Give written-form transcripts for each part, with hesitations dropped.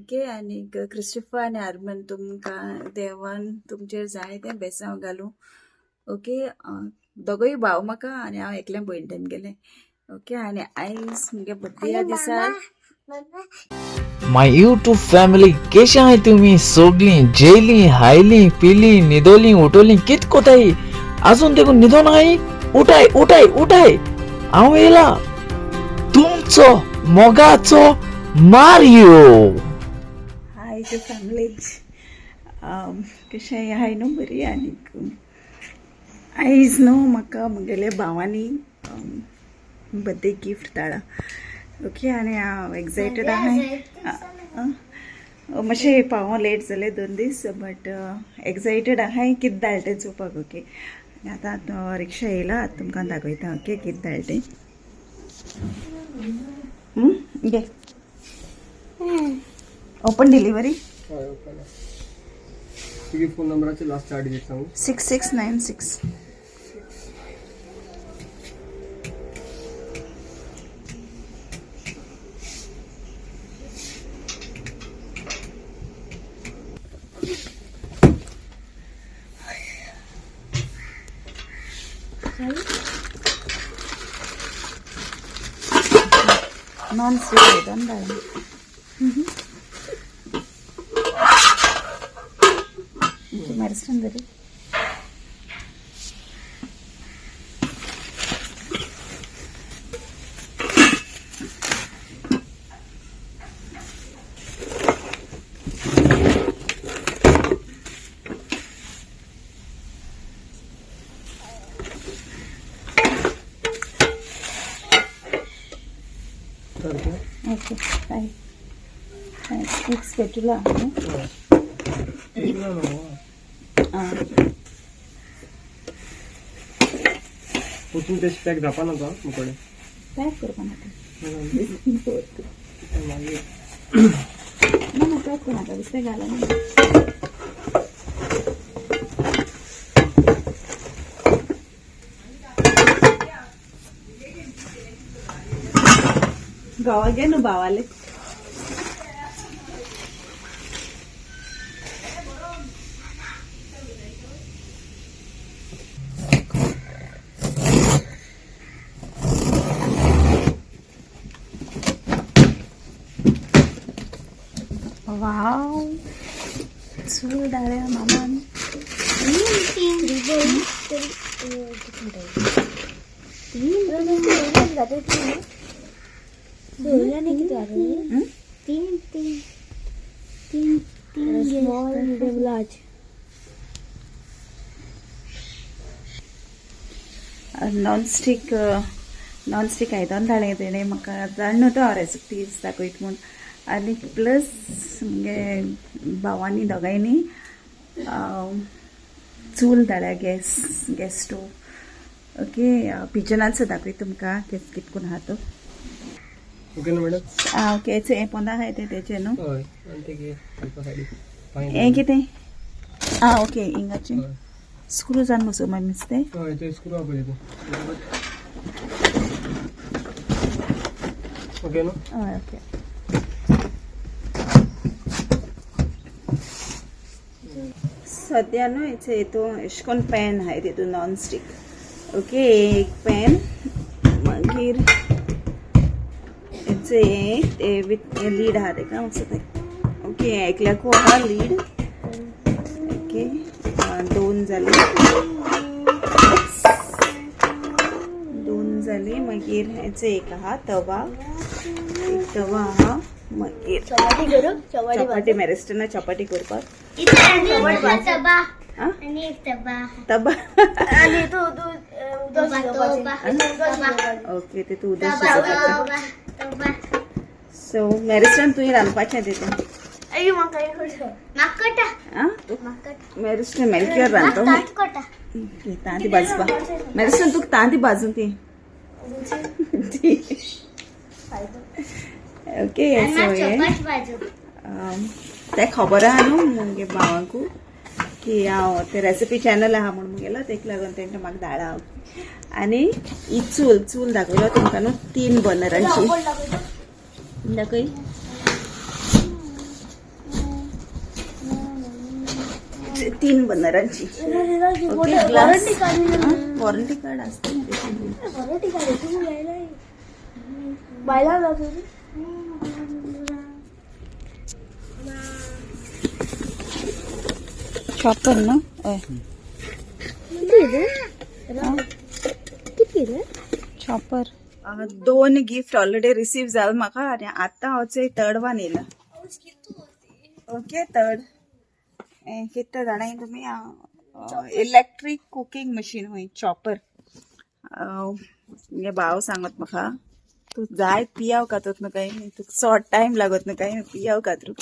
Okay आनीक Christopher आनी आर्मन तुमकां देवान तुमचेर जाय तें बेसांव घालूं. ओके दोगूय भाव म्हाका आनी हांव एकलें भयण तेमगेलें. ओके आनी आयज मुगे बर्थडे दिसा. My YouTube family केशे आहाय तुमी सोगलीं जेयलीं हायलीं पिलीं न्हिदोलीं उठोलीं कित कोताय आजून देखून न्हिदोन आहाय उठाय उठाय उठाय हांव येयला तुमचो मोगाचो मारियो. हाय टू फॅमिली, कशें हाय न्हू बरी. आनीक आयज न्हू म्हाका म्हगेल्या भावांनी बर्थडे गिफ्ट धाडा. ओके आनी हांव एक्सायटेड आहाय. मातशें पावों लेट जालें 2 दीस, बट एक्सायटेड आहाय कितें धाडलें तें चोवपाक. ओके आनी आतां रिक्षा येयला, आतां तुमकां दाखयता. ओके कितें धाडलें तें. घे ओपन डिलिव्हरी. हय ओपन. तुगे फोन नंबराचे लास्ट 4 डिजीट सांगू. 6696. नॉन स्टिक आयदन धाडलें. मॅरिस्टन बरी. ओके बाय. एक स्पॅटुला. वचून ते पॅक धापा नाका मुकडे पॅक करपा नाका. मागीर ना ना पॅक करूं नाका, बेश्टें घाला न्हू. घोवा गे न्हू भावाले. वाव चूल धाडल्या मामान. तीन तीन तीन तीन small medium large. Nonstick nonstick आयदन धाडलें तेणें म्हाका. जाण न्हू तो हांव रेसिपीज दाखयता म्हूण. आनी प्लस मुगे भावांनी दोगांयनी चूल धाडल्या, गॅस गॅस स्टोव. ओके पिजनाचो दाखयता तुमकां कित कोन्न आहा तो. ओके न्हू मॅडम. आं ओके हें पोंदा आहाय तें तेचें न्हू. हय आनी ते घे घालपा सायडीक. हें कितें? आं ओके हिंगाचें स्क्रू जावन बसो मागीर नुस्तें. हय ते स्क्रू आहा पळय तितून. ओके न्हू. हय ओके. सद्या न्हू हितून एशें कोन्न पॅन आहाय तितून नॉन स्टीक. ओके एक पॅन, मागीर हेचे हें विथ लीड आहा तेका मातसो. ओके एकल्याकू आहा लीड. ओके 2 जाली, 2 जाली. मागीर हेचे एक आहा तवा, एक तवा आहा. मागीर चपाती करू चपाटी मॅरिस्टना चपाटी करपाक. तबा. ओके ते तूं उदक शिजोवपाचें. सो मॅरिस्टन तुवें रांदपाचें तितून. आं मॅरिस्टन मेलक्योर रांदतो. तांती भाजपा मॅरिस्टन तुका तांती भाजूं ती. ओके सो हें तें खबर आहा न्हू मुगे भावांकू की हांव ते रेसिपी चॅनल आहा म्हूण मुगेलो, तेका लागून तेंका म्हाका धाडा. आनी ही चूल चूल दाखयलो तुमकां न्हू, 3 बर्नरांची दाखय. तीन बर्नरांची. ओके, ग्लास, वॉरंटी कार्ड असते ना त्याची. बायला जातो. चॉपर न्हू, हय. किती रे? चॉपर. दोन गिफ्ट ऑलरेडी रिसीव जाल म्हाका आनी आतां हांव चोय थर्ड वन येयला. ओके, थर्ड कितें जाणाय तुमी? इलेक्ट्रीक कुकींग मशीन हूंय, चॉपर. मुगे भाव सांगत म्हाका, तूं जाय पियाव कातत न्हू काय, तुका चड टायम लागत न्हू काय, पियाव कातरू.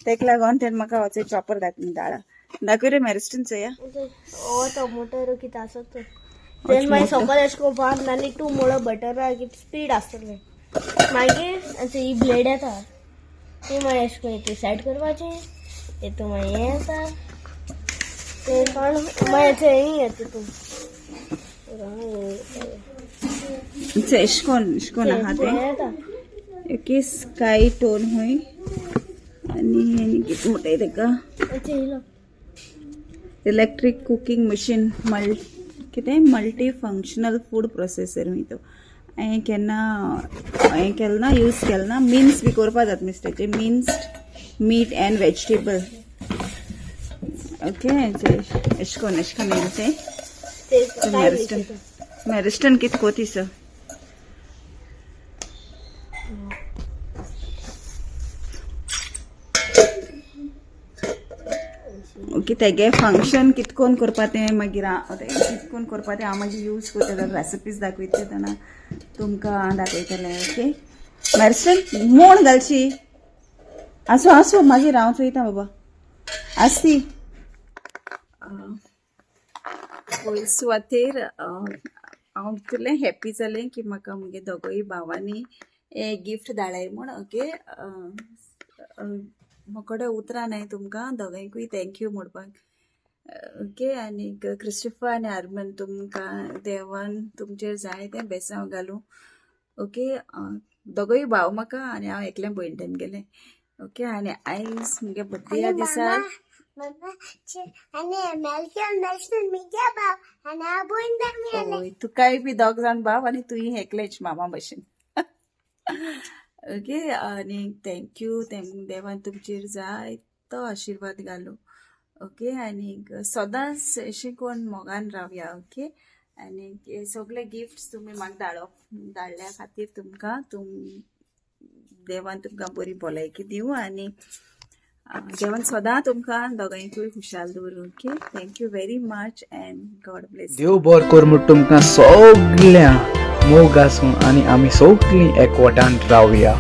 तेका लागून तेणें म्हाका वचय चॉपर धाडा. दाखय रे मॅरिस्टन, चोया. ओ टोमोटो कितें आसत तो. तेल मागीर सकयल अशें करून भात नाल्यार तूं मोडो बटर कितें स्पीड आसतलें. मागीर अशें ही ब्लेड येता, ती मागीर अशें करून हितून सायड करपाची. तितून मागीर हें येता, ते काडून मागीर हें येता तितून. एशकोन एशकोन आहा तें. येता. ओके, स्काय टोन हूंय. आनी आनी कितें म्हणटाय तेका? अशें येयलो. इलेक्ट्रीक कुकींग मशीन मल कितें मल्टी फंक्शनल फूड प्रोसेसर हूंय तो. हांवें केन्ना हें केलें ना, यूज केलें ना. मिन्स बी करपा जाता मिस्टेचे, minced meat and vegetable. Okay, एशकोन एशकोन येयलें तें. ते मॅरिस्टन, मॅरिस्टन कित कोती सर? ओके, तेगे फंक्शन कितकोन करपा तें मागीर तें कितकोन करपा तें हांव मागीर यूज करता जाल्यार रेसिपीज दाखयता तेन्ना तुमकां दाखयतलें. ओके मॅरिस्टन, मोण घालची. आसूं आसूं, मागीर हांव चोयता बाबा. आसती पयले सुवातेर हांव इतलें हॅप्पी जालें की म्हाका मुगे दोगूय भावांनी हें गिफ्ट धाडलाय म्हूण. ओके, म्हाका उतरां नाय तुमकां दोगांयकूय thank you म्हणपाक. ओके, आनी क्रिस्टोफर आनी आर्मन, तुमकां देवान तुमचेर जाय तें बेसांव घालूं. ओके, दोगूय भाव म्हाका आनी हांव एकलें भयण तेमगेलें. ओके, आनी आयज मुगे बड्डे दिसा. आनी मेलशन मेलशन मिगे बाब आनी हांव भयण तेमगेलें. हय, तुकाय बी दोग जाण भाव आनी तुंय एकलेच मामा भशेन. ओके, आनी thank you. देवान तुमचेर जायतो आशिर्वाद घालूं. ओके, आनी सदांच अशें कोण मोगान रावया. ओके, आनी हे सगळे गिफ्ट्स तुमी म्हाका धाडप धाडल्या खातीर तुमकां तुम देवान तुमकां बरी भलायकी दिवं आनी देवान सदां तुमकां दोगांयकूय खुशाल दवरूं. Okay, thank you very much and God bless. देव बर कर म्हूण तुमकां सगळ्या मोग आसूं आनी आमी सगळीं एकवटान रावया.